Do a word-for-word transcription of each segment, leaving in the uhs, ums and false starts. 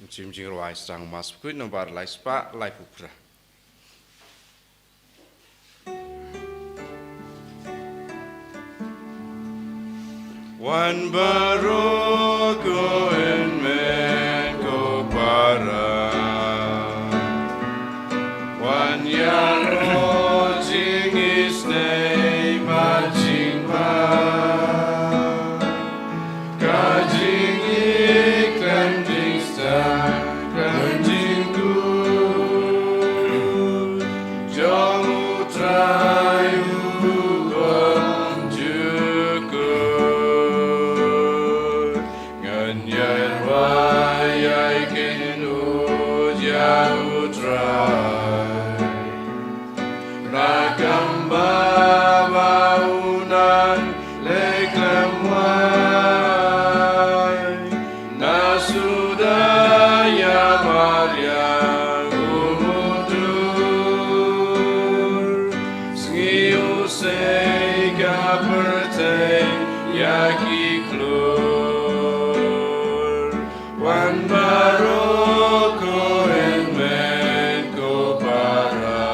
Jim jingrwai sdang mas pkui nombar lai spah lai pupra. Wan baroh ko hynmen ko para. Wan ïaroh jingisynei bad jingbha. Ka jingïeit khlem jingsdang khlem jingkut jong U Trai u bymjukut. Ngan ïai rwai ïai kynnoh ïa U Trai. Na ka bynta ba u nang leh khlem wai, na suda ïa mariang u mudur. Sngi u sei ka pyrthei ïa ki khlur. Wan baroh ko hynmen ko para.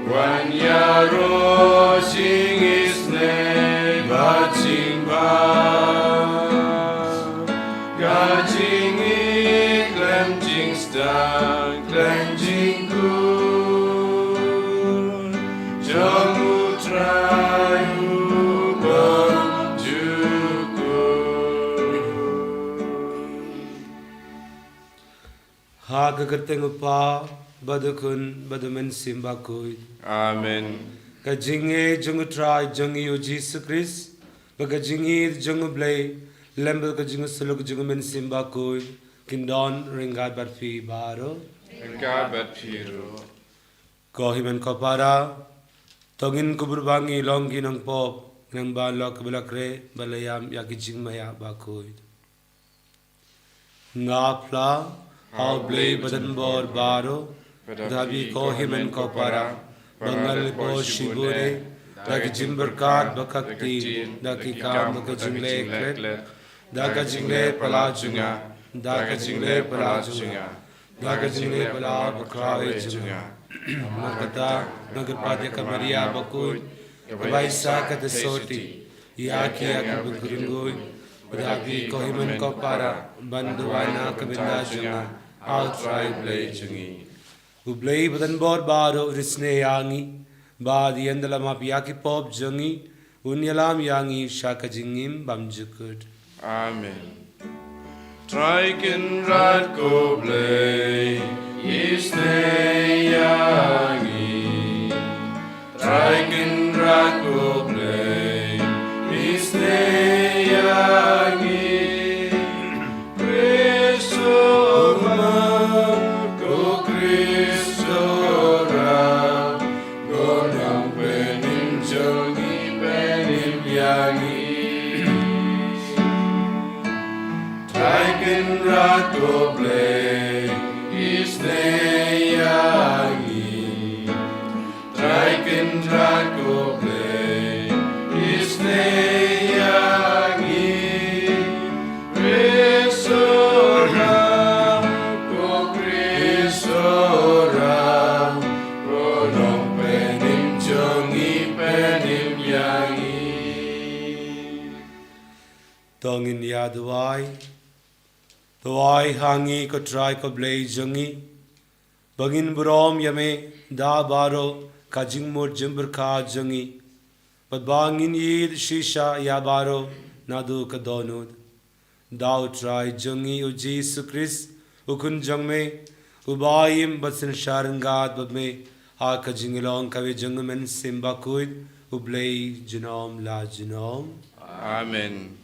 Wan ïaroh jingisynei bad jingbha. Ka jingïeit khlem jingsdang khlem jingkut jong U Trai u bymjukut. Ha ka kyrteng U Kpa, bad U Khun, bad U Mynsiem Bakhuid. Amen. Ka jingïeit jong U Trai jong ngi U Jisu Khrist, bad ka jingïeit jong U Blei, lem bad ka jingïeit jong U Mynsiem Bakhuid, kin don ryngkat bad phi baroh. Ryngkat bad phi ruh. Ko hynmen ko para, to ngin kubur ba ngi long ki nongpop, ngan ban long kiba la khreh, ba la ïam ïa ki jingmaïa bakhuid. Nga phla ha U Blei Badan Bor baroh, da phi ko hynmen ko para, ba nga la poi shibun eh, da ki jingpyrkhat bad ka ktien, da ki kam bad ka jingleh klet, da ka jingleh palat jong nga, da ka jingleh palat jong nga, da ka jingleh palat bakhraw eh jong nga. Namar kata, nga kyrpad ïa ka Maria bakhuid, kaba ai sa ka theisotti ïa ki, ïa ki bym kyrkhu, bad ïa phi ko hynmen ko para, ban duwai na ka bynta jong nga ha U Trai Blei jong ngi. U Blei Badan Bor baroh un isynei ïa ngi, bad un ïalap ïa ki pop jong ngi, un ïalam ïa ngi sha ka jingim bymjukut. Amen. Trai Kynrad ko Blei, isynei ïa ngi. Trai Kynrad ko Blei, isynei ïa ngi. Khrist u Kpa, ko Khrist u Trai, ko Nongpynim jong ngi, pynim ïa ngi. Trai Kynrad ko Blei, isynei ïa ngi. Trai Kynrad ko Blei, isynei ïa ngi. Khrist u Kpa, ko Khrist u Trai, ko Nongpynim jong ngi, pynim ïa ngi. To ngin ïa duwai. Duwai ha ngi ko Trai ko Blei jong ngi, ba ngin burom ïa me da baroh ka jingmut jingpyrkhat jong ngi, bad ba ngin ïeit shisha ïa baroh naduh ka dohnud. Da U Trai jong ngi U Jisu Khrist, U Khun jong me, uba im bad synshar ryngkat bad me ha ka jinglong kawei jong U Mynsiem Bakhuid, U Blei junom la junom. Amen.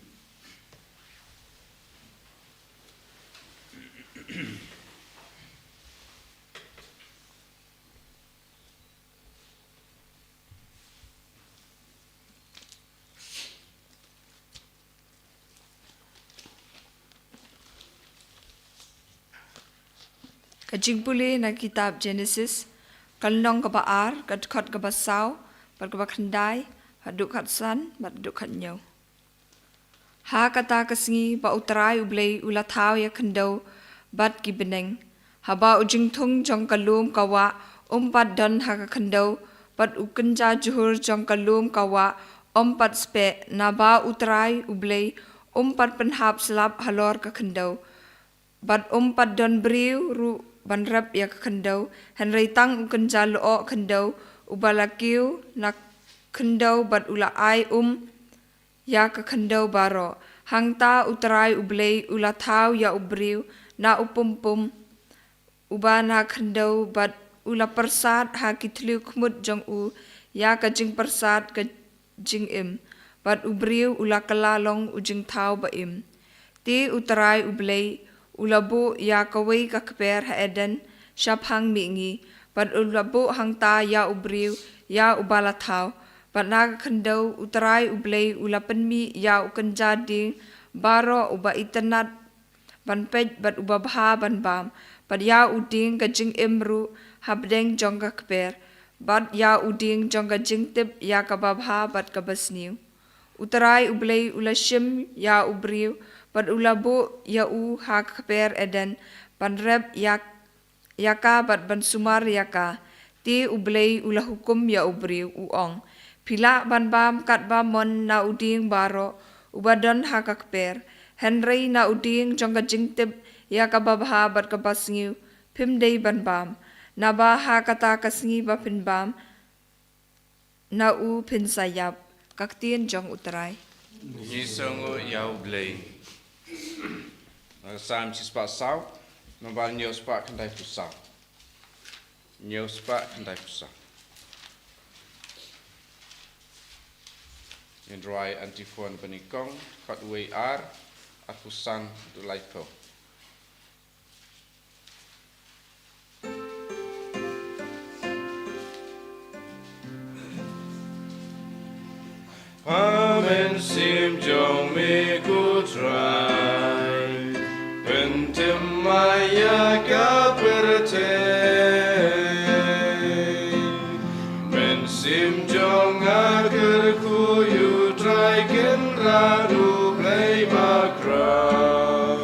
Ka jingpule na kitab Genesis, ka lynnong kaba ar, ka dkhot kaba saw, bad kaba khyndai, haduh khatsan, bad haduh khathynñiew. Ha kata ka sngi ba U Trai U Blei u la thaw ïa ka khyndew bad ki bneng, haba u jingthung jong ka lum ka wah um pat don ha ka khyndew, bad u kynja jhur jong ka lum ka wah um pat speh, naba U Trai U Blei um pat pynhap slap halor ka khyndew. Bad um pat don briew ruh ban rep ïa ka khyndew, hynrei tang u kynja lyoh khyndew uba la kiew na khyndew bad u la ai um ïa ka khyndew baroh. Hangta U Trai U Blei u la thaw ïa u briew na u pumpum uba na khyndew, bad u la pyrsad ha ki thliew khmut jong u ïa ka jingpyrsad ka jingim, bad u briew u la kylla long u jingthaw ba im. Te U Trai U Blei u la buh ïa kawei ka kper ha Eden shaphang mihngi, bad u la buh hangta ïa u briew ïa uba la thaw. Bad na ka khyndew U Trai U Blei u la pynmih ïa u kynja dieng baroh uba itynnad ban peit bad uba bha ban bam, bad ïa u dieng ka jingim ruh hapdeng jong ka kper, bad ïa u dieng jong ka jingtip ïa kaba bha bad kaba sniew. U Trai U Blei u la shim ïa u briew, bad u la buh ïa u ha ka kper Eden ban rep ïa ïa ka bad ban sumar ïa ka. Te U Blei u la hukum ïa u briew, u ong, phi lah ban bam katba mon na u dieng baroh uba don ha ka kper, hynrei na u dieng jong ka jingtip ïa kaba bha bad kaba sniew phim dei ban bam, naba ha kata ka sngi ba phin bam na u phin sa ïap. Ka ktien jong U Trai. Ngi sngew ïa U Blei. Psalm shispah saw, number hynñiew spah khyndai phew saw. Hynñiew spah khyndai phew saw. Ngin rwai antiphon banyngkong, khatwei ar, arphew san, haduh laiphew. Pynmih sim jong me ko Trai, pynthymmai ïa ka pyrthei. Mynsiem jong nga kyrkhu ïa U Trai, Kynrad U Blei bakhraw.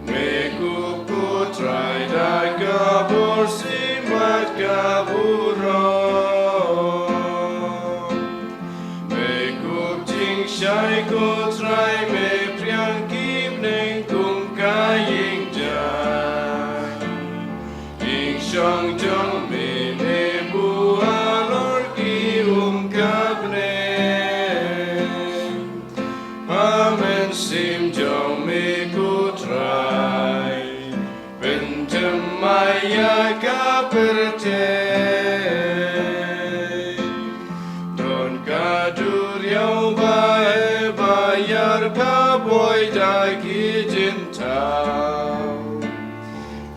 Me kup ko Trai da ka bor symbai ka burom. Me kup jingshai ko Trai, me phriang ki bneng kum ka ïing jaiñ. Ïing shong jong me, me buh halor ki um ka bneng. Pynmih sim jong me ko Trai, pynthymmai ïa ka pyrthei. Don ka duriaw ba heh ba ïar ba boi da ki jynthaw.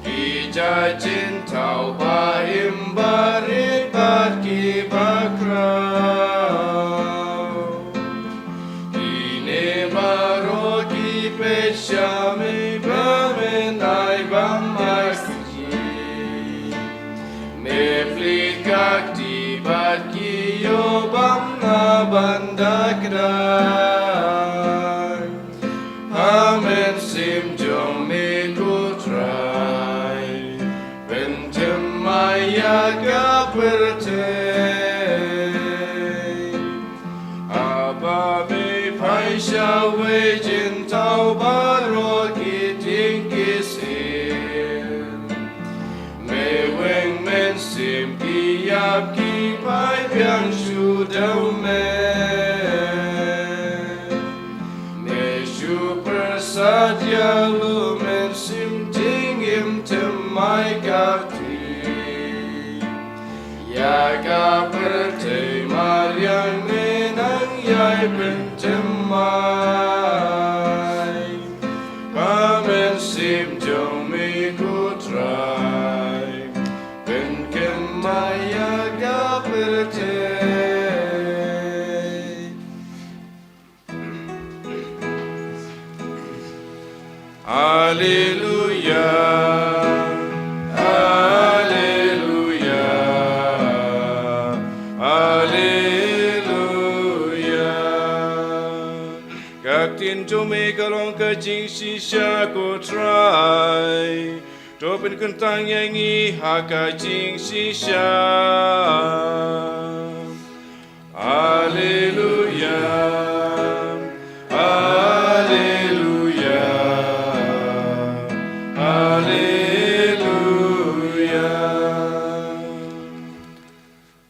Ki jait jynthaw ba im ba rit bad ki bakhraw. Kine baroh ki peit sha me ba men ai bam ai kti. Me plie ka kti bad ki ïoh bam na ban da kdar. Pynmih sim jong me ko Trai, pynthymmai ïa ka pyrthei. Haba me phai shawei, jynthaw baroh ki tieng ki syiem. Me weng mynsiem ki ïap ki phai biang shu dewmet. Me shu pyrsad ïa u mynsiem jingim, thymmai ka kti. Ïa ka pyrthei mariang me nang ïai pynthymmai. Pynmih sim jong me ko Trai, pynthymmai ïa ka pyrthei. Alleluia, alleluia, alleluia. Ka ktien jong me ka long ka jingshisha, ko Trai. To pynkyntang ïa ngi ha ka jingshisha. Alleluia. Alleluia. Alleluia.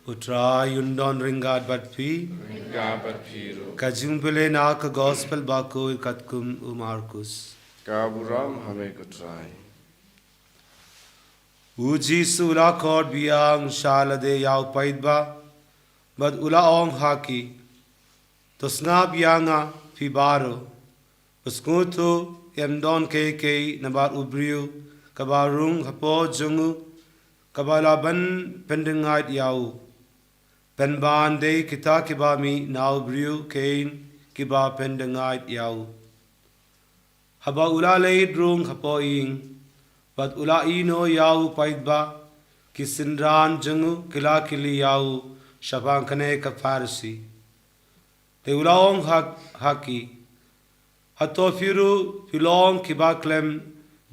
U Trai un don ryngkat bad phi. Ryngkat bad phi ruh. Ka jingpule na ka Gospel bakhuid katkum u Markus. Ka burom ha me, ko Trai. U Jisu u la khot biang sha lade ïa u paidbah, bad u la ong ha ki, to sngap ïa nga phi baroh. Ba sngewthuh, ym don kaei kaei namar u briew kaba rung hapoh jong u, kaba lah ban pyndengngait ïa u. Pynban dei kita kiba mih na u briew kein kiba pyndengngait ïa u. Haba u la leit rung hapoh ïing, bad u la ïehnoh ïa u paidbah, ki synran jong u ki la kylli ïa u shaphang kane ka Pharisi. Te u la ong ha, ha ki, hato phi ruh phi long kiba khlem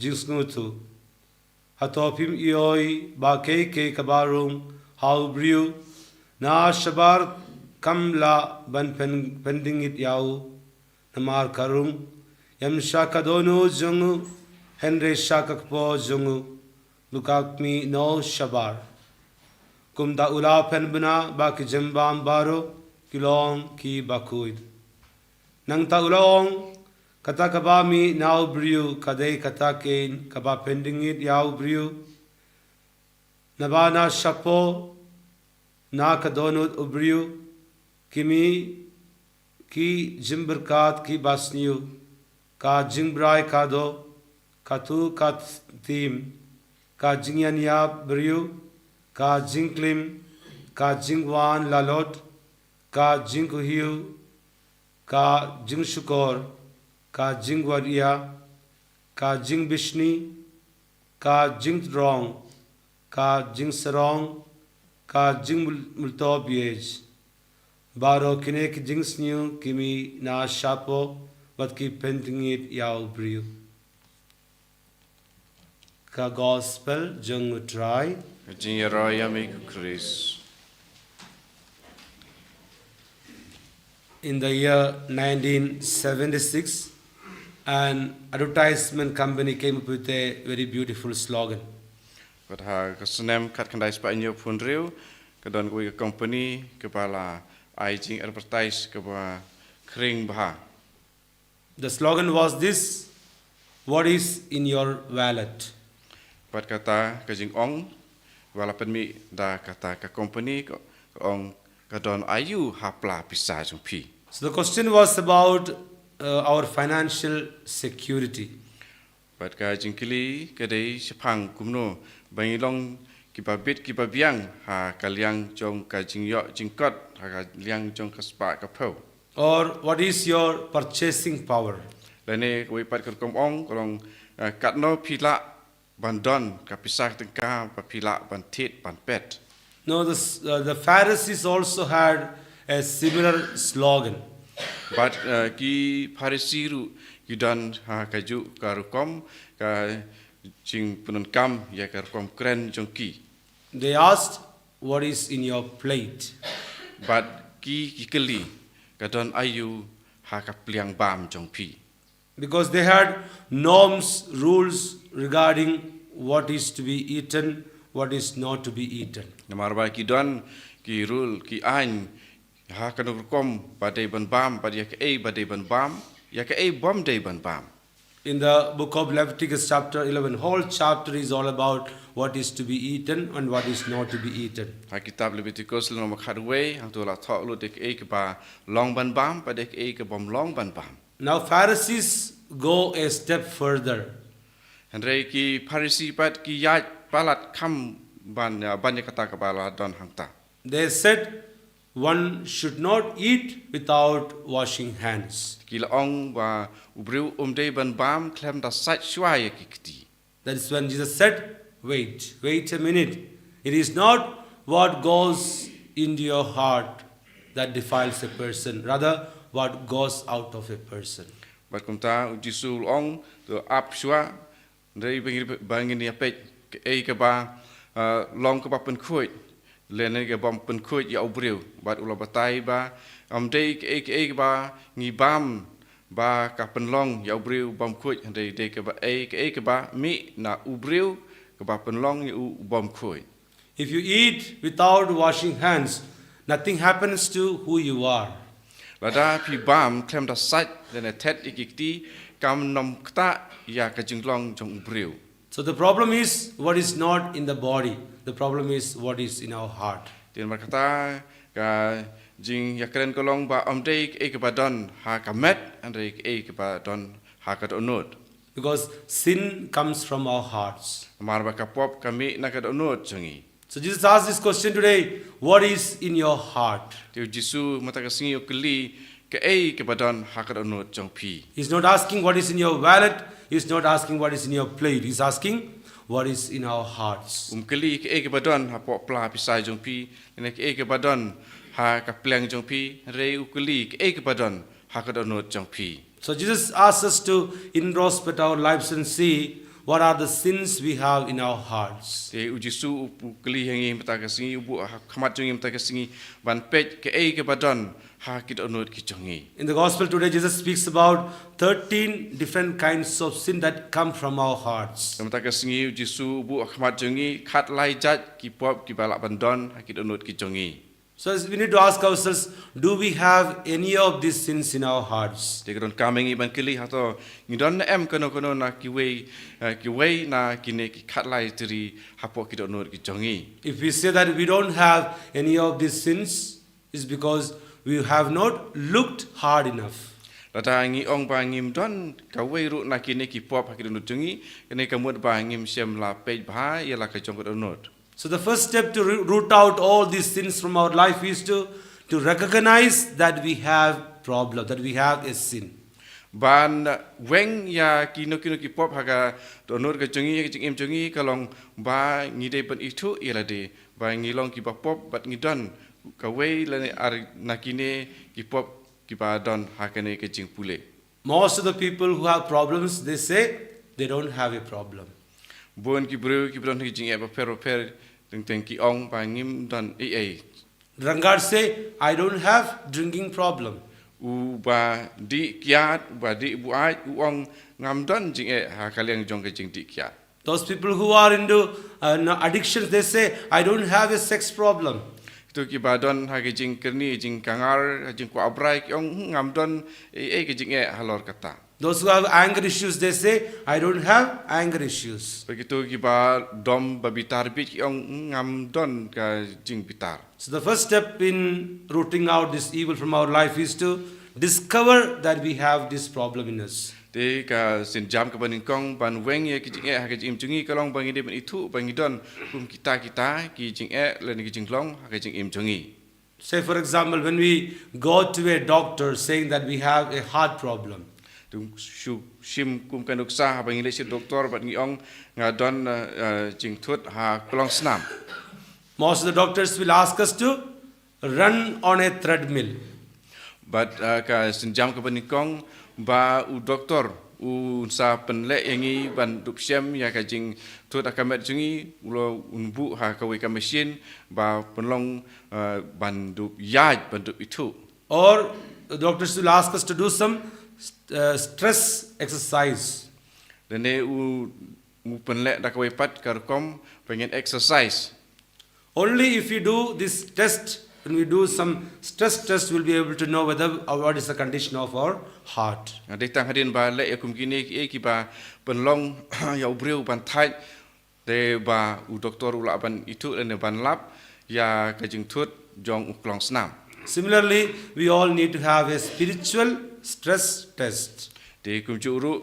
jingsngewthuh? Hato phim ïohi ba kaei kaei kaba rung ha u briew na shabar kam lah ban pyn-, pyndengngait ïa u? Namar ka rung, ym sha ka dohnud jong u, hynrei sha ka kpoh jong u, ba ka mih noh shabar. Kumta u la pynbna ba ki jingbam baroh ki long ki bakhuid. Nangta u la ong, kata kaba mih na u briew ka dei kata kein kaba pyndengngait ïa u briew. Naba na shapoh, na ka dohnud u briew, ki mih ki jingbyrkhat kiba sniew, ka jingbrai kado, ka tuh ka tim, ka jingïañiap briew, ka jingklim, ka jingwan lalot, ka jingkuhiew, ka jingshukor, ka jingwad ïa, ka jingbishni, ka jingtynrong, ka jingsarong, ka jingmul-, multop ïej. Baroh kine ki jingsniew ki mih na shapoh, bad ki pyndengngait ïa u briew. Ka Gospel jong u Trai. Ka jingïaroh ïa me, ko Khrist. In the year nineteen seventy-six, an advertisement company came up with a very beautiful slogan. Bad ha ka snem khatkhyndai spah hynñiewphew hynriew, ka don kawei ka company kaba la ai jing advertise kaba khring bha. The slogan was this, "What is in your wallet?" Bad kata ka jingong ba la pynmih da kata ka company ka, ka ong, ka don aïu ha pla pisa jong phi. So the question was about, uh, our financial security. Bad ka jingkylli ka dei shaphang kumno ba ngi long kiba bit kiba biang ha ka liang jong ka jingïoh jingkot, ha ka liang jong ka spah ka phew. Or what is your purchasing power? Lane kawei pat ka rukom ong ka long, eh, katno phi lah ban don ka pisa tyngka ba phi lah ban thied ban peit. No, the s-, uh, the Pharisees also had a similar slogan. Bad, eh, ki Pharisi ruh ki don ha kajuh ka rukom ka jingpyndonkam ïa ka rukom kren jong ki. They asked, "What is in your plate?" Bad ki, ki kylli, ka don aïu ha ka pliang bam jong phi. Because they had norms, rules regarding what is to be eaten, what is not to be eaten. Namar ba ki don ki rule, ki aiñ, ha kano ka rukom ba dei ban bam, bad ïa kaei ba dei ban bam, ïa kaei bym dei ban bam. In the book of Leviticus chapter eleven, whole chapter is all about what is to be eaten and what is not to be eaten. Ha kitab Leviticus lynnong ba khatwei, hangto la thoh lut ïa kaei kaba long ban bam, bad ïa kaei ka bym long ban bam. Now Pharisees go a step further. Hynrei ki Pharisi pat ki ïaid palat kham ban, ban ïa kata kaba la don hangta. They said, "One should not eat without washing hands." Ki la ong ba u briew um dei ban bam khlem da sait shuwa ïa ki kti. That is when Jesus said, "Wait, wait a minute. It is not what goes into your heart that defiles a person. Rather, what goes out of a person. Bad kumta u Jisu u ong, to ap shuwa, hynrei ba ngin, ba ngin ïa peit kaei kaba, ah, long kaba pynkhuid lane kaba ym pynkhuid ïa u briew. Bad u la batai ba ym dei kaei kaei kaba ngi bam ba ka pynlong ïa u briew bymkhuid, hynrei dei kaba ei kaei kaba mih na u briew kaba pynlong ïa u bymkhuid. If you eat without washing hands, nothing happens to who you are. Lada phi bam khlem da sait lane thet ïa ki kti, kam nym ktah ïa ka jinglong jong u briew. So the problem is what is not in the body. The problem is what is in our heart. Te namar kata ka jingïakren ka long ba ym dei kaei kaba don ha ka met, hynrei kaei kaba don ha ka dohnud. Because sin comes from our hearts. Namar ba ka pop ka mih na ka dohnud jong ngi. So Jesus asked this question today, what is in your heart? Te u Jisu mynta ka sngi u kylli kaei kaba don ha ka dohnud jong phi. He's not asking what is in your wallet, he's not asking what is in your plate, he's asking what is in our hearts. Um kylli kaei kaba don hapoh pla pisa jong phi, ne kaei kaba don ha ka pliang jong phi, hynrei u kylli kaei kaba don ha ka dohnud jong phi. So Jesus asks us to introspect our lives and see what are the sins we have in our hearts. Te u Jisu u, u kylli ïa ngi mynta ka sngi, u buh ha khmat jong ngi mynta ka sngi ban peit kaei kaba don ha ki dohnud ki jong ngi. In the gospel today, Jesus speaks about thirteen different kinds of sin that come from our hearts. Mynta ka sngi u Jisu u buh ha khmat jong ngi khatlai jait ki pop kiba lah ban don ha ki dohnud ki jong ngi. So as we need to ask ourselves, do we have any of these sins in our hearts? Te ka donkam ïa ngi ban kylli, hato ngi don ne em kano kano na kiwei, eh, kiwei na kine ki khatlai tri hapoh ki dohnud ki jong ngi. If we say that we don't have any of these sins, it's because we have not looked hard enough. Lada ngi ong ba ngim don kawei ruh na kine ki pop ha ki dohnud jong ngi, kane ka mut ba ngim shym la peit bha ïa la ka jong ka dohnud. So the first step to roo-, root out all these sins from our life is to, to recognize that we have problem, that we have a sin. Ban weng ïa kino kino ki pop ha ka dohnud ka jong ngi, ka jingim jong ngi, ka long ba ngi dei ban ithuh ïa lade ba ngi long kiba pop bad ngi don kawei lane ar na kine ki pop kiba don ha kane ka jingpule. Most of the people who have problems, they say they don't have a problem. Bun ki briew kiba don ki jingeh bapher bapher, teng teng ki ong ba ngim don ei ei. Drunkard say, I don't have drinking problem. U ba dih kiad, u ba dih buaid, u ong ngam don jingeh ha ka liang jong ka jingdih kiad. Those people who are into, uh, no, addictions, they say, I don't have a sex problem. Kito kiba don ha ka jingkyrni, jingkangar, ha jingkwah brai, ki ong, "Hmm, ngam don ei ei ka jingeh halor kata." Those who have anger issues, they say, I don't have anger issues. Bad kito kiba dom ba bitar bit, ki ong, "Hmm, ngam don ka jingbitar." So the first step in rooting out this evil from our life is to discover that we have this problem in us. Te ka sienjam kaba nyngkong ban weng ïa ki jingeh ha ka jingim jong ngi ka long ba ngi dei ban ithuh ba ngi don kum kita kita ki jingeh lane ki jinglong ha ka jingim jong ngi. Say for example, when we go to a doctor saying that we have a heart problem. Te shu shim kum ka nuksa haba ngi leit sha doktor bad ngi ong nga don, eh, eh, jingthut ha klongsnam. Most of the doctors will ask us to run on a treadmill. Bad, uh, ka sienjam kaba nyngkong ba u doktor un sa pynleh ïa ngi ban dup shem ïa ka jingthut ha ka met jong ngi, u la un buh ha kawei ka machine ba pynlong, uh, ban dup ïaid, ban dup ithuh. Or the doctors will ask us to do some, uh, stress exercise. Lane u, u pynleh da kawei pat ka rukom ba ngin exercise. Only if we do this test, when we do some stress test, we'll be able to know whether, uh, what is the condition of our heart. Nga dei tang hadien ba leh ïa kum kine kiei kiba pynlong ïa u briew ban thait, te ba u doktor u lah ban ithuh lane ban lap ïa ka jingthut jong u klongsnam. Similarly, we all need to have a spiritual stress test. Te kumjuh ruh,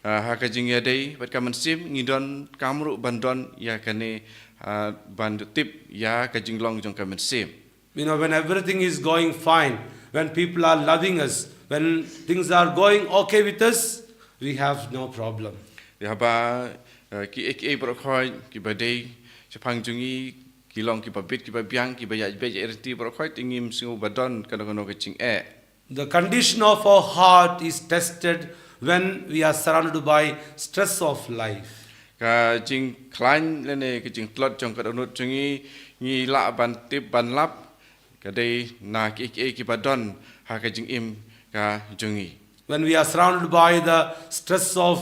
ah, ha ka jingïadei bad ka mynsiem ngi donkam ruh ban don ïa kane, ah, ban tip ïa ka jinglong jong ka mynsiem. You know, when everything is going fine, when people are loving us, when things are going okay with us, we have no problem. Te haba, ah, kiei kiei baroh khoit kiba dei shaphang jong ngi ki long kiba bit kiba biang, kiba ïaid beit ïaid ryntih baroh khoit, te ngim sngew ba don kano kano ka jingeh. The condition of our heart is tested when we are surrounded by stress of life. Ka jingkhlaiñ lane ka jingtlot jong ka dohnud jong ngi, ngi lah ban tip ban lap, ka dei na ki, ki, kiba don ha ka jingim ka jong ngi. When we are surrounded by the stress of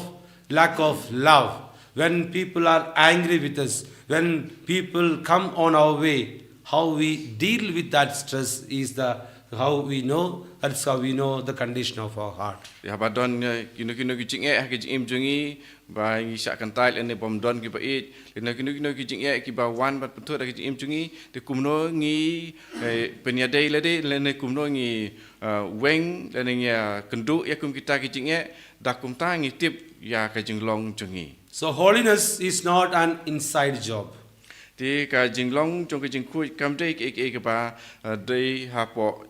lack of love, when people are angry with us, when people come on our way, how we deal with that stress is the, how we know, that's how we know the condition of our heart. Haba don, eh, kino kino ki jingeh ha ka jingim jong ngi, ba ngi shah kyntait lane bym don kiba ïeit, lane kino kino ki jingeh kiba wan ban pynthut ha ka jingim jong ngi, te kumno ngi, eh, pynïadei lade, lane kumno ngi, eh, weng, lane ngi, eh, kynduh ïa kum kita ki jingeh, da kumta ngi tip ïa ka jinglong jong ngi. So holiness is not an inside job. Te ka jinglong jong ka jingkhuid kam dei ka, ka, kaba, eh, dei hapoh.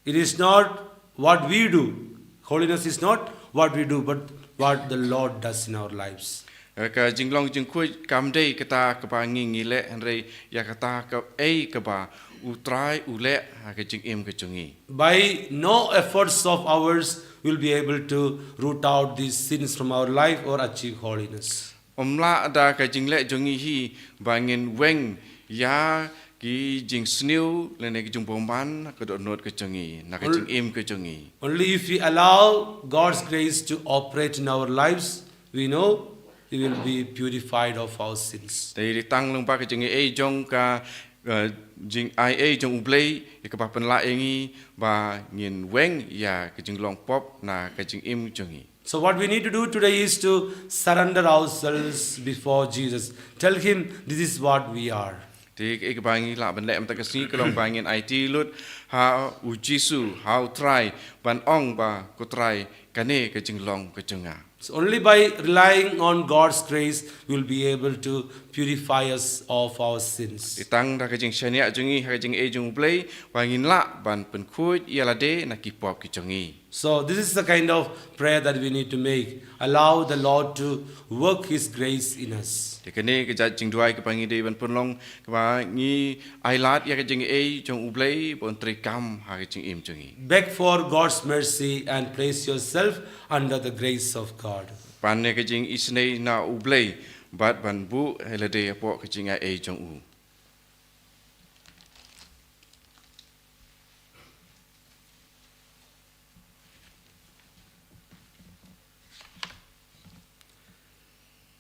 It is not what we do. Holiness is not what we do, but what the Lord does in our lives. Eh, ka jinglong jingkhuid kam dei kata kaba ngi, ngi leh, hynrei ïa kata kaei kaba U Trai u leh ha ka jingim ka jong ngi. By no efforts of ours will be able to root out these sins from our life or achieve holiness. Ym lah da ka jingleh jong ngi hi ba ngin weng ïa ki jingsniew lane ki jingbymman ka dohnud ka jong ngi, na ka jingim ka jong ngi. Only if we allow God's grace to operate in our lives, we know we will be purified of our sins. Te dei tang lyngba ka jingaiei jong ka, eh, jingaiei jong U Blei, ïa kaba pynlah ïa ngi ba ngin weng ïa ka jinglong pop na ka jingim jong ngi. So what we need to do today is to surrender ourselves before Jesus. Tell him this is what we are. Te kaei kaba ngi lah ban leh mynta ka sngi ka long ba ngin aiti lut ha U Jisu, ha U Trai, ban ong ba, Ko Trai, kane ka jinglong ka jong nga. So only by relying on God's grace we'll be able to purify us of our sins. Te tang da ka jingshaniah jong ngi ha ka jingaiei jong U Blei ba ngin lah ban pynkhuid ïa lade na ki pop ki jong ngi. So this is the kind of prayer that we need to make. Allow the Lord to work his grace in us. Te kane ka jait jingduwai kaba ngi dei ban pynlong, kaba ngi ailad ïa ka jingaiei jong U Blei ba un treikam ha ka jingim jong ngi. Beg for God's mercy and place yourself under the grace of God. Pan ïa ka jingisynei na U Blei bad ban buh ïa lade hapoh ka jingaiei jong u.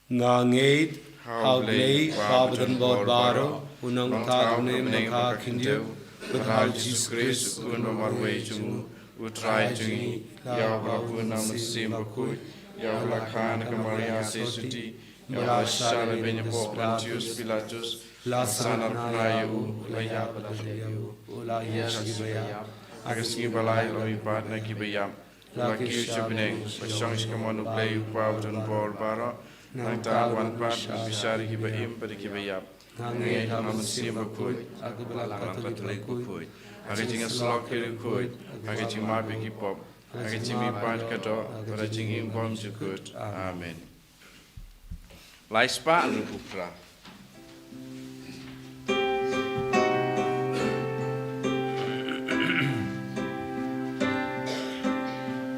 Nga ngeit ha U Blei Kpa Badan Bor Baroh, u Nongthaw ne Nongkha Khyndew, bad ha U Jisu Khrist u Khun ba marwei jong u, U Trai jong ngi, ïa uba la bun na Mynsiem Bakhuid, ïa uba la kha na ka Maria Theisotti, ïa uba la shah lehbeiñ hapoh Pontius Pilatus, la sahnarphna ïa u, la ïap bad la khleh ïa u, u la ïaid sha kiba ïap, ha ka sngi ba lai u la mihpat na kiba ïap, u la kiew sha bneng, u la shong sha kamon U Blei U Kpa Badan Bor Baroh, nangta un wan pat ban bishar ïa kiba im bad ïa kiba ïap. Nga ngeit ha Mynsiem Bakhuid, ha ka Balang Katholik Bakhuid, ha ka jingïasyllok ki riewkhuid, ha ka jingmap ïa ki pop, ha ka jingmihpat ka doh, bad ha ka jingim bymjukut. Amen. Lai spah ruh u Kpa.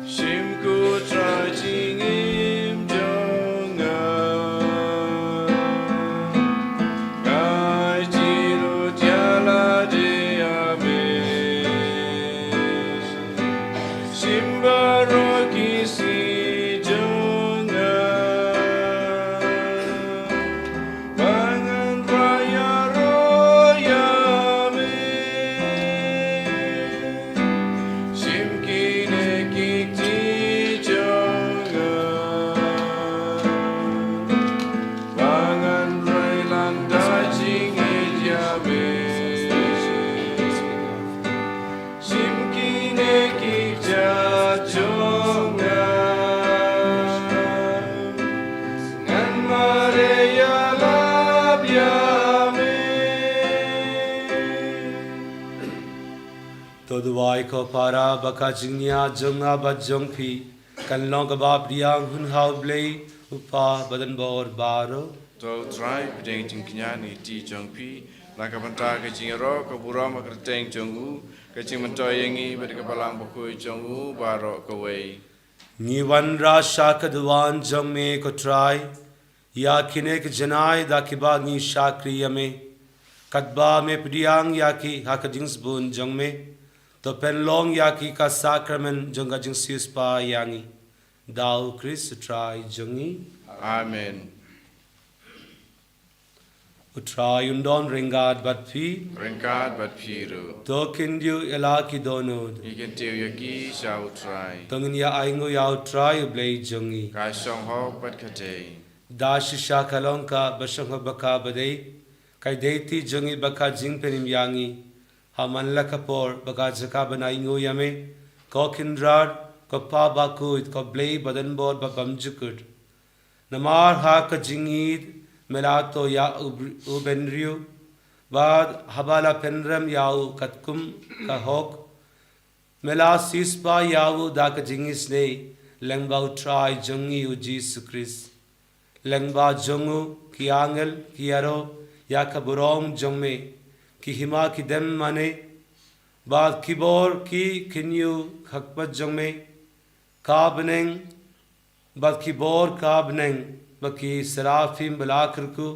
Shim ko Trai jingim jong nga. Nga aiti lut ïa lade ha me. Shim baroh ki sngi jong nga. Ba ngan rai ïaroh ïa me. Shim kine ki kti jong nga. Ba ngan rai lynda jingngeit ïa me. Shim kine ki kjat jong nga. Ngan mareh ïalap ïa me. To duwai ko para ba ka jingniah jong nga bad jong phi kan long kaba pdiang hun ha U Blei U Kpa Badan Bor Baroh. To U Trai pdiang jingkñia na ki kti jong phi, Na ka bynta ka jingïaroh ka burom ha ka kyrteng jong u, ka jingmyntoi ïa ngi bad ka Balang Bakhuid jong u baroh kawei. Ngi wanrah sha ka duwan jong me ko Trai, ïa kine ki janai da kiba ngi shakri ïa me. Katba me pdiang ïa ki ha ka jingsbun jong me, to pynlong ïa ki ka sakramen jong ka jingsiewspah ïa ngi. Da u Khrist u Trai jong ngi. Amen. U Trai un don ryngkat bad phi. Ryngkat bad phi ruh. To khyndiat ïa la ki dohnud. Ngi kyntiew ïa ki sha u Trai. To ngin ïa ainguh ïa u Trai u Blei jong ngi. Ka shong hok bad ka dei. Da shisha ka long kaba shong hok bad kaba dei. Ka dei ti jong ngi bad ka jingpynim ïa ngi. Ha man la ka por bad ka jaka ban ainguh ïa me, ko Kynrad, ko Pa Bakhuid, ko Blei badonbor bad bymjukut. Namar ha ka jingïeid me la thoh ïa u br-, u bynriew, bad haba la pynrem ïa u katkum ka hok, me la siewspah ïa u da ka jingisynei lyngba u Trai jong ngi u Jisu Khrist. Lyngba jong u ki angel ki ïaroh ïa ka burom jong me, ki hima ki dem mane, bad ki bor ki khynñiuh khakpat jong me, ka bneng, bad ki bor ka bneng, bad ki seraphim ba la kyrkhu,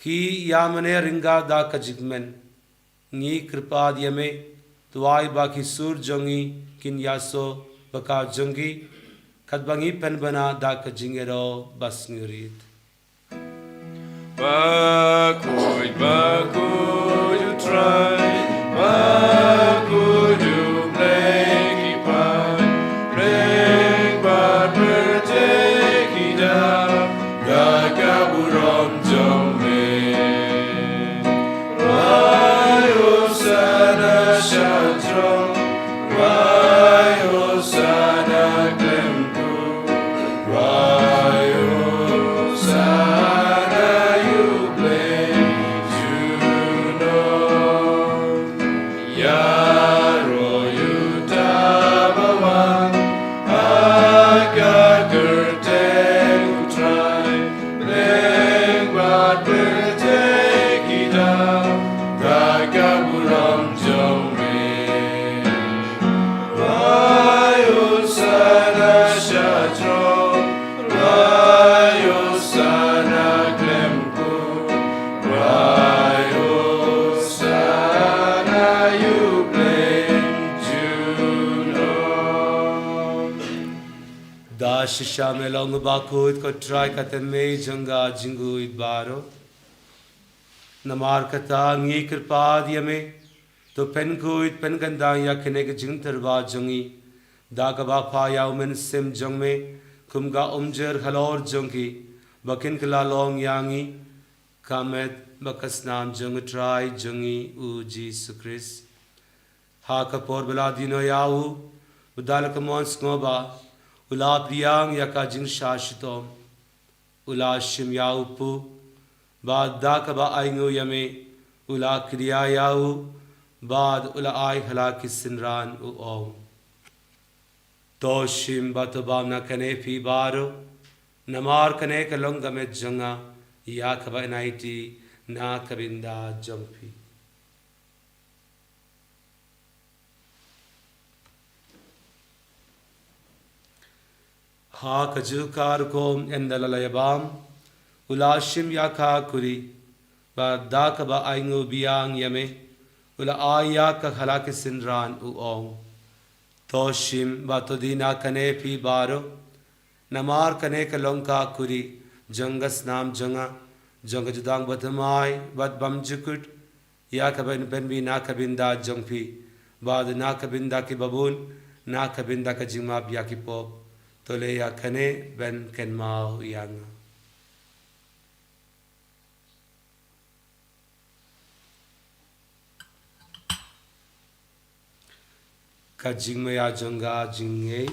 ki ïa mane ryngkat da ka jingkmen. Ngi kyrpad ïa me, to ai ba ki sur jong ngi kin ïasoh bad ka jong ki, katba ngi pynbna da ka jingïaroh basngewrit. Bakhuid, bakhuid u Trai, bakhuid u Blei ki paid, pyrshang bad pyrthei ki dap da ka burom jong me. Wai Hosanna sha throng, wai Hosanna khlem kut, wai Hosanna ïa u Blei junom. Ïaroh ïa uta ba wan ha ka kyrteng u Trai, pyrshang bad pyrthei ki dap da ka burom jong me. Wai Hosanna sha throng, wai Hosanna khlem kut, wai Hosanna ïa u Blei junom. Da shisha me long u bakhuid ko Trai ka tynrai jong ka jingkhuid baroh. Namar kata ngi kyrpad ïa me, to pynkhuid pynkyndang ïa kane ka jingtyrwa jong ngi da kaba phah ïa u Mynsiem jong me kum ka umjur halor jong ki, ba kin kylla long ïa ngi ka met bad ka snam jong u Trai jong ngi u Jisu Khrist. Ha ka por ba la die noh ïa u, bad da la ka mon sngewbha, u la pdiang ïa ka jingshah shitom. U la shim ïa u puh, bad da kaba ainguh ïa me, u la kdiah ïa u, bad u la ai ha la ki synran u ong: To shim bad to bam na kane phi baroh, namar kane ka long ka met jong nga, ïa kaba yn aiti na ka bynta jong phi. Ha kajuh ka rukom ynda la la ïabam, u la shim ïa ka khuri, bad da kaba ainguh biang ïa me, u la ai ïa ka ha la ki synran u ong: To shim bad to die na kane phi baroh, namar kane ka long ka khuri jong ka snam jong nga, jong ka jutang bathymmai bad bymjukut, ïa kaba yn pynbna na ka bynta jong phi, bad na ka bynta kiba bun, na ka bynta ka jingmap ïa ki pop. To leh ïa kane ban kynmaw ïa nga. Ka jingmaïa jong ka jingngeit.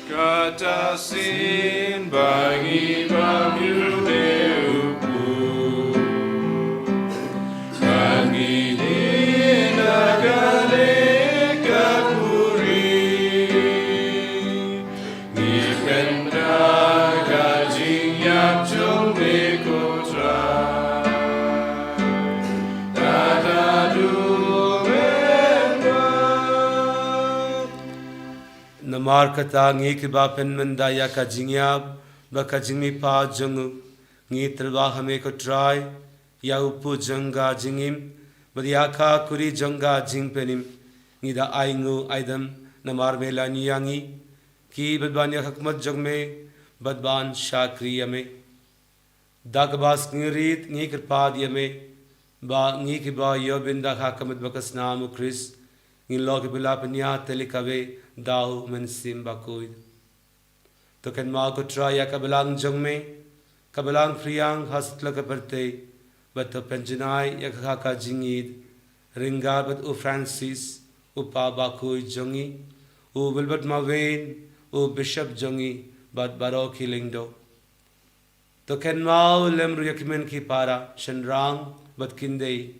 Kata shisien ba ngi bam ïa u Blei, ba ngi die na kane ka khuri, ngi pynda ka jingïap jong me ko Trai. Namar kata ngi kiba pynmynda ïa ka jingïap bad ka jingmihpat jong u, ngi tyrwa ha me ko Trai, ïa u kpu jong ka jingim bad ïa ka kuri jong ka jingpynim. Ngi da ai nguh ai dem namar me la ñiew ïa ngi, ki bad ban ïa ka khmat jong me bad ban shakri ïa me. Da kaba sngewrit ngi kyrpad ïa me ba ngi kiba ïoh bynta ha ka met bad ka snam u Khrist, ngin long kiba la pynïaid tylli kawei da u Mynsiem Bakhuid. To kynmaw ko Trai ïa ka balang jong me, ka balang phriang ha satlak ka pyrthei, bad to pynjanai ïa ka ha ka jingïeid, ryngkat bad u Francis, u Papa bakhuid jong ngi, u Wilbert Marwein, u Bishop jong ngi, bad baroh ki lyngdoh. To kynmaw lem ruh ïa ki hynmen ki para, shynrang bad kynthei,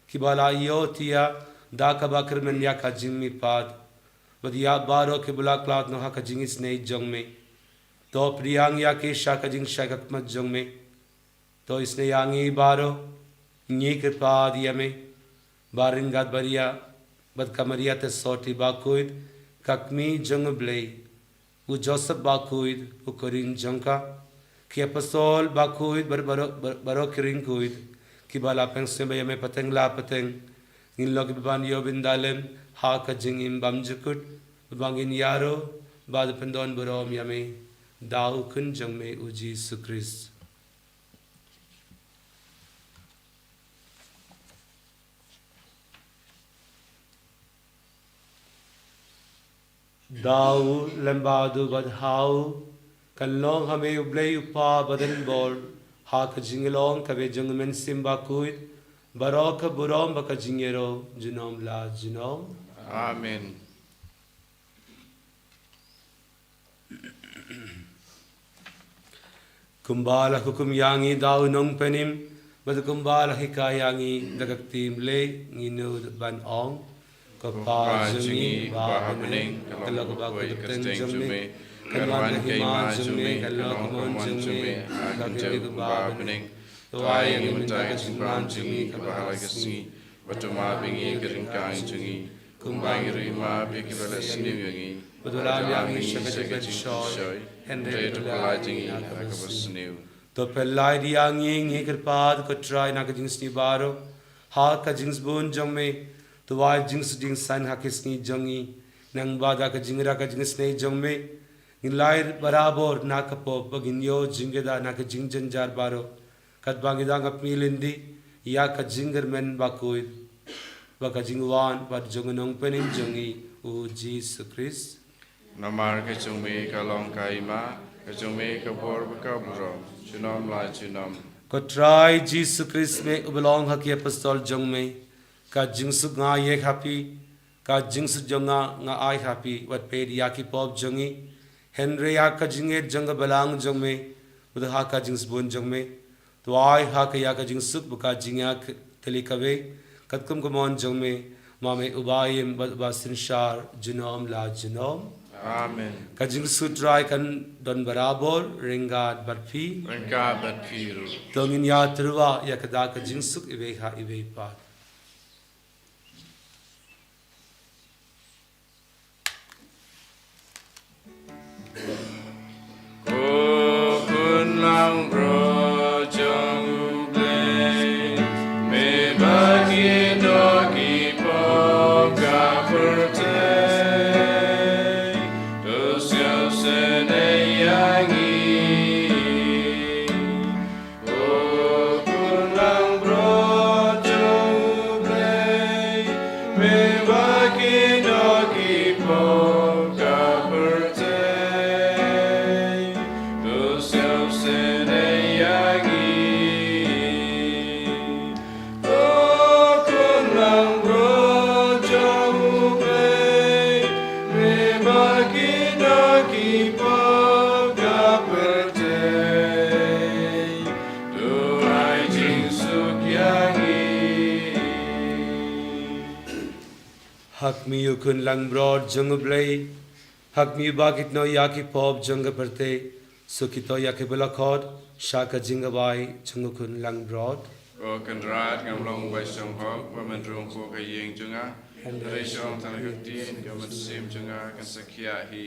kiba la ïohthiah da kaba kyrmen ïa ka jingmihpat, bad ïa baroh kiba la khlad noh ha ka jingisynei jong me. To pdiang ïa ki sha ka jingshai khmat jong me. To isynei ïa ngi baroh, ngi kyrpad ïa me, ba ryngkat bad ïa, bad ka Maria te soti bakhuid, ka kmie jong u Blei, u Joseph bakhuid, u kurim jong ka, ki apostol bakhuid, bad baroh, bad baroh ki riewkhuid, kiba la pynsngew ïa me pateng la pateng, ngin long kiba ban ïoh bynta lem ha ka jingim bymjukut, ba ngin ïaroh bad pyndonburom ïa me da u Khun jong me u Jisu Khrist. Da u lem bad u bad ha u, kan long ha me u Blei u Kpa badonbor, ha ka jinglong kaba jong u Mynsiem Bakhuid, baroh ka burom bad ka jingïaroh junom la junom. Amen. Kumba la hukum ïa ngi da u Nongpynim, bad kumba la hikai ïa ngi da ka ktien Blei, ngin nud ban ong: Ko Pa jong ngi ba ha bneng, kan long kaba kyrteng jong me, kan wan ka hima jong me, kan long ka mon jong me ha ka jingim kumba ha bneng. To ai ïa ngi mynta ka jingbam jong ngi kaba ha la ka sngi, bad to map ïa ngi ki ryngkang jong ngi, kumba ngi ruh ngi map ïa kiba la sniew ïa ngi. Bad to lam ïa ngi sha ka jingpynshoi, hynrei to pyllait ïa ngi na kaba sniew. To pyllait ïa ngi, ngi kyrpad ko Trai, na ka jingsniew baroh, ha ka jingsbun jong me. To ai jingsuk jingsaiñ ha ki sngi jong ngi, nangba da ka jingïarap ka jingisynei jong me, ngin lait barabor na ka pop, ba ngin ïoh jingkyrkhu na ka jingjynjar baroh, katba ngi dang ap miet lynti ïa ka jingkyrmen bakhuid, bad ka jingwan pat jong u Nongpynim jong ngi u Jisu Khrist. Namar ka jong me ka long ka hima, ka jong me ka bor bad ka burom, junom la junom. Ko Trai Jisu Khrist, me uba la ong ha ki apostol jong me: Ka jingsuk nga ai ha phi, ka jingsuk jong nga nga ai ha phi, wat peit ïa ki pop jong ngi, hynrei ïa ka jingïeit jong ka balang jong me, bad ha ka jingsbun jong me, to ai ha ka ïa ka jingsuk bad ka jingïaid tylli kawei, katkum ka mon jong me, ma me uba im bad uba synshar junom la junom. Amen. Ka jingsuk Trai kan don barabor ryngkat bad phi. Ryngkat bad phi ruh. To ngin ïatyrwa ïa ka da ka jingsuk iwei ha iwei pat. Ko Khun langbrot jong U Blei, me ba kino ki pop ka pyrthei, to sngewsynei ïa ngi. Ko Khun langbrot jong U Blei, me ba kino ki pop ka pyrthei, to sngewsynei ïa ngi. Ko Khun langbrot jong U Blei, me ba kino ki pop ka pyrthei, to ai jingsuk ïa ngi. Ha khmih, U Khun langbrot jong U Blei, ha khmih ba kit noh ïa ki pop jong ka pyrthei, suk kito ïa kiba la khot sha ka jingkhawai jong U Khun langbrot. Ko Kynrad, ngam long uba shong hok ba men rung hapoh ka ïing jong nga, hynrei shong tang ka ktien, ka mynsiem jong nga kan sa khiah hi.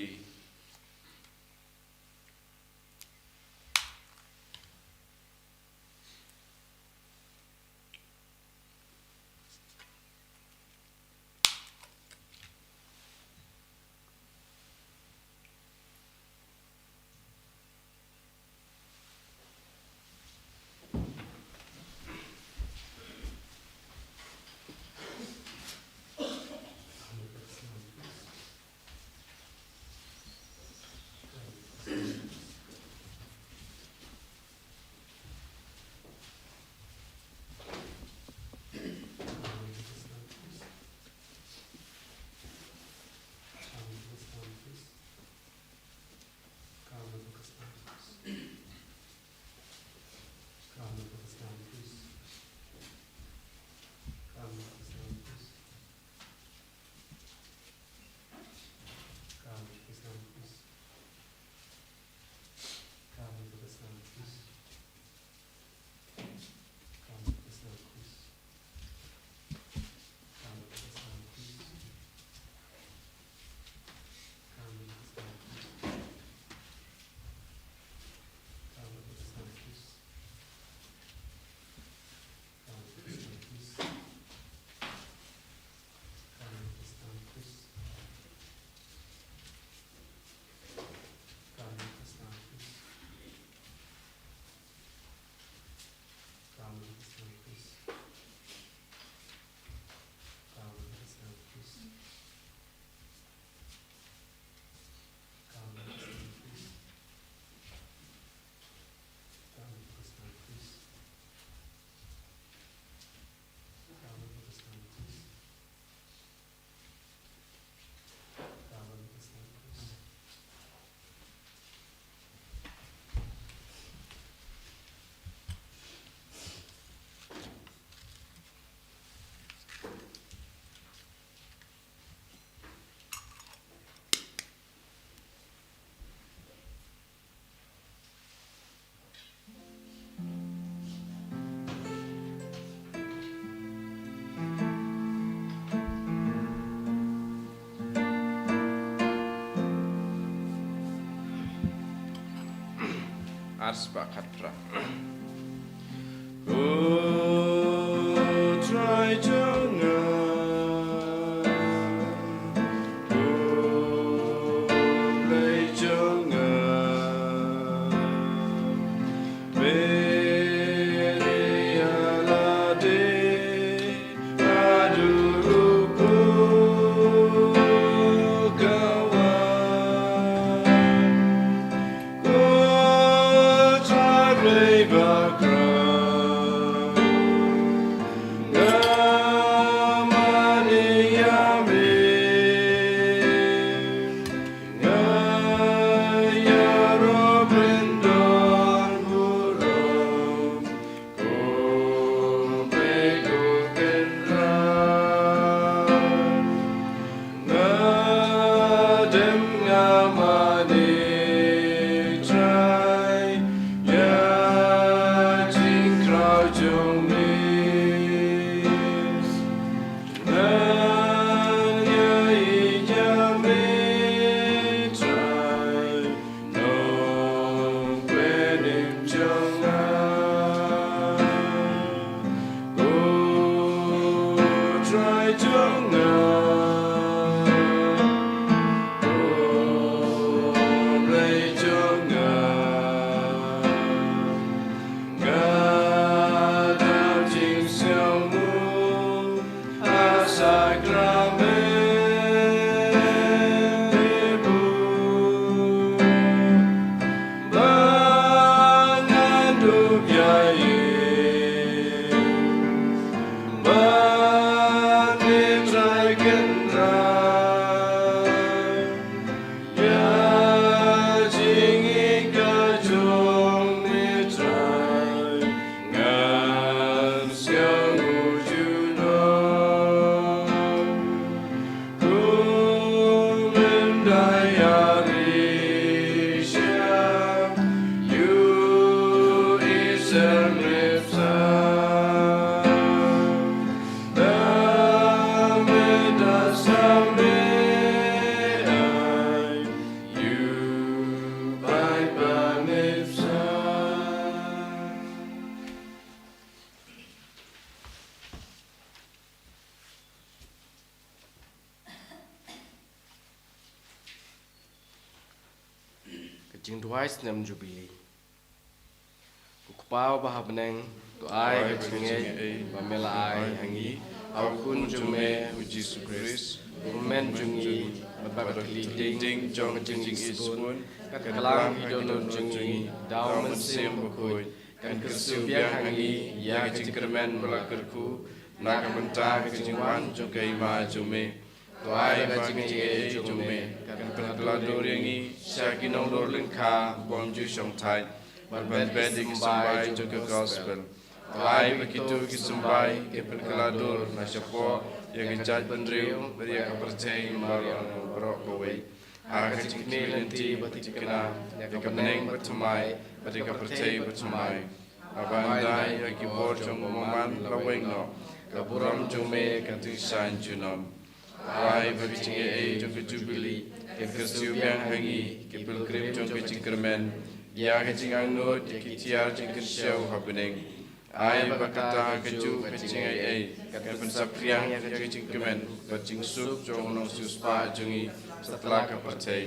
Ar spah khatphra. O Trai jong nga, O Blei jong nga, Maria lade haduh ruh ko kawan. Ko Trai Blei bakhuid, nga mane ïa me, nga ïaroh bynta burom. Ko Blei ko Kynrad, nga dem nga mane Trai ïa jingkhraw jong me. Ngan ïa ïeit ïa me Trai, Nongpynim jong nga. O Trai jong nga, O Blei jong nga, nga dap jingsngew mut ha sakramen bebud ba ngan dup ïa ïing bad me Trai Kynrad. Ïa jingïeit ka jong me Trai ngan sngew junom. Kum ynda ïa ri sha ïu Israel me bsa, da me da sa me ai ïu paidbah me bsa. Ka jingduwai snem Jubili. Ko Kpa uba ha bneng, to ai ka jingngeit ba me la ai ha ngi ha u Khun jong me u Jisu Khrist, u Hynmen jong ngi, bad ba ka dei ding jong ka jingïeit sbun, kat klang ki dohnud jong ngi, da u Mynsiem Bakhuid, kan kyrsiew biang ha ngi ïa ka jingkyrmen ba la kyrkhu na ka bynta ka jingwan jong ka Hima jong me. To ai ba ka jingïeit jong me kan pynkylla dur ïa ngi sha ki nongdur lyngkha bym ju shongthait, bad ban beh ïa ki symbai jong ka gospel. To ai ba kito ki symbai kin pynkylla dur na shapoh ïa ka jaitbynriew bad ïa ka pyrthei baroh kawei, ha ka jingkmie lynti ba thikna ïa ka bneng bathymmai bad ïa ka pyrthei bathymmai. Haba ïa ki bor jong u Bymman la weng noh, ka burom jong me kan tyngshaiñ junom. Ai ba ka jingaiei jong ka Jubili kan kyrsiew biang ha ngi, ki pilgrim jong ka jingkyrmen, ïa ka jingangnud ïa ki tiar jingkynshew ha bneng. Ai ba kata kajuh ka jingaiei kan pynsaphriang ïa ka jingkmen bad jingsuk jong u nongsiewspah jong ngi satlak ka pyrthei.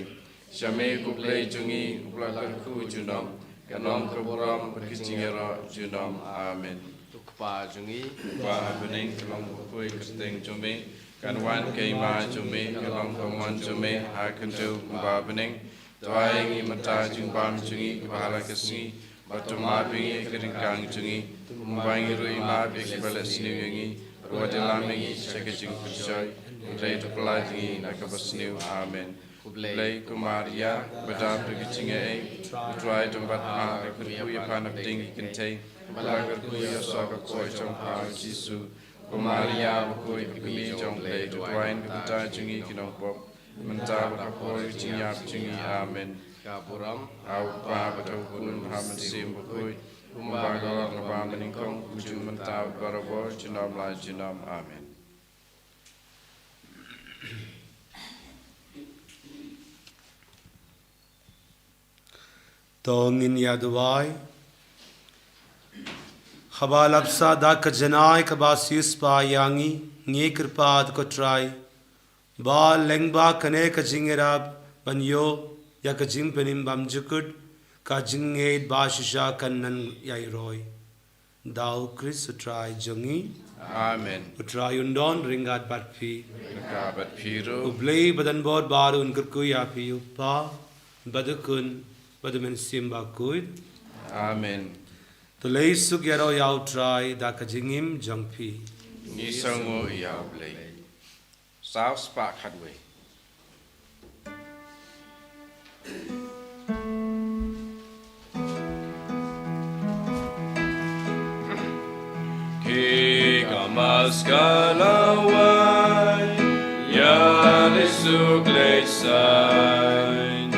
Sha me ko Blei jong ngi uba la kyrkhu junom, kan long ka burom bad ka jingïaroh junom. Amen. To Kpa jong ngi uba ha bneng, kan long bakhuid ka kyrteng jong me, kan wan ka hima jong me, kan long ka mon jong me ha ka khyndew kumba ha bneng. To ai ïa ngi mynta ka jingbam jong ngi kaba ha la ka sngi, bad to map ïa ngi ha ki ryngkang jong ngi, kumba ngi ruh ngi map ïa kiba leh sniew ïa ngi, bad wat ïalam ïa ngi sha ka jingpynshoi, hynrei to pyllait ïa ngi na kaba sniew. Amen. Ko Blei, ko Maria ba dap da ka jingaiei, U Trai u don bad pha, la kyrkhu ïa pha na pdeng ki kynthei, bad la kyrkhu ïa u soh ka kpoh jong pha u Jisu. Ko Maria bakhuid, ka kmie jong U Blei, to duwai ïa ngi bynta jong ngi ki nongpop, mynta bad ha por ka jingïap jong ngi. Amen. Ka burom ha U Kpa bad ha U Khun bad ha U Mynsiem Bakhuid, kumba ka long nabar nyngkong, kumjuh mynta bad barabor, junom la junom. Amen. To ngin ïa duwai. Haba la bsa da ka janai kaba siewspah ïa ngi, ngi kyrpad ko Trai ba lyngba kane ka jingïarap ban ïoh ïa ka jingpynim bymjukut, ka jingngeit ba shisha kan nang ïai roi. Da U Khrist U Trai jong ngi. Amen. U Trai un don ryngkat bad phi. Ryngkat bad phi ruh. U Blei badonbor baroh un kyrkhu ïa phi, U Kpa bad U Khun bad U Mynsiem Bakhuid. Amen. To leit suk ïaroh ïa U Trai da ka jingim jong phi. Ngi sngewnguh ïa U Blei. Saw spah khatwei. Ki ka mas ka lawei, ïa lei suk lei saiñ,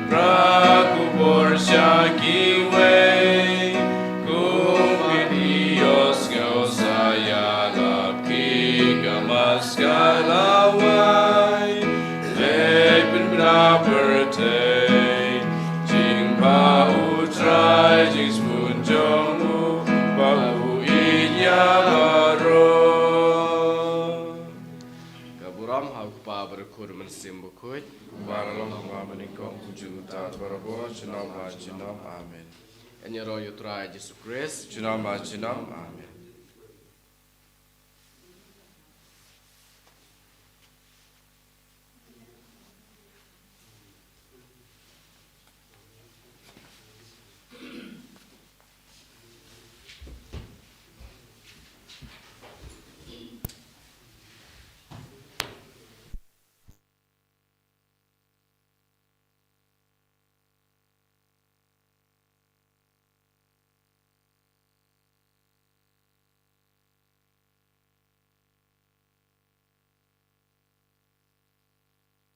bra ku bor sha kiwei, kum ki dios ngau sa ïa lap ki ka mas ka lawei, lei pynbna pyrthei, jingpha U Trai, jingsbun jong u, ba u ïa baroh. Ka burom ha U Kpa bad U Khun Mynsiem Bakhuid. Ba la long ha ma nyngkong, kumjuh uta barabor, junom la junom. Amen. Ïaroh ïa U Trai Jisu Khrist. Junom la junom. Amen.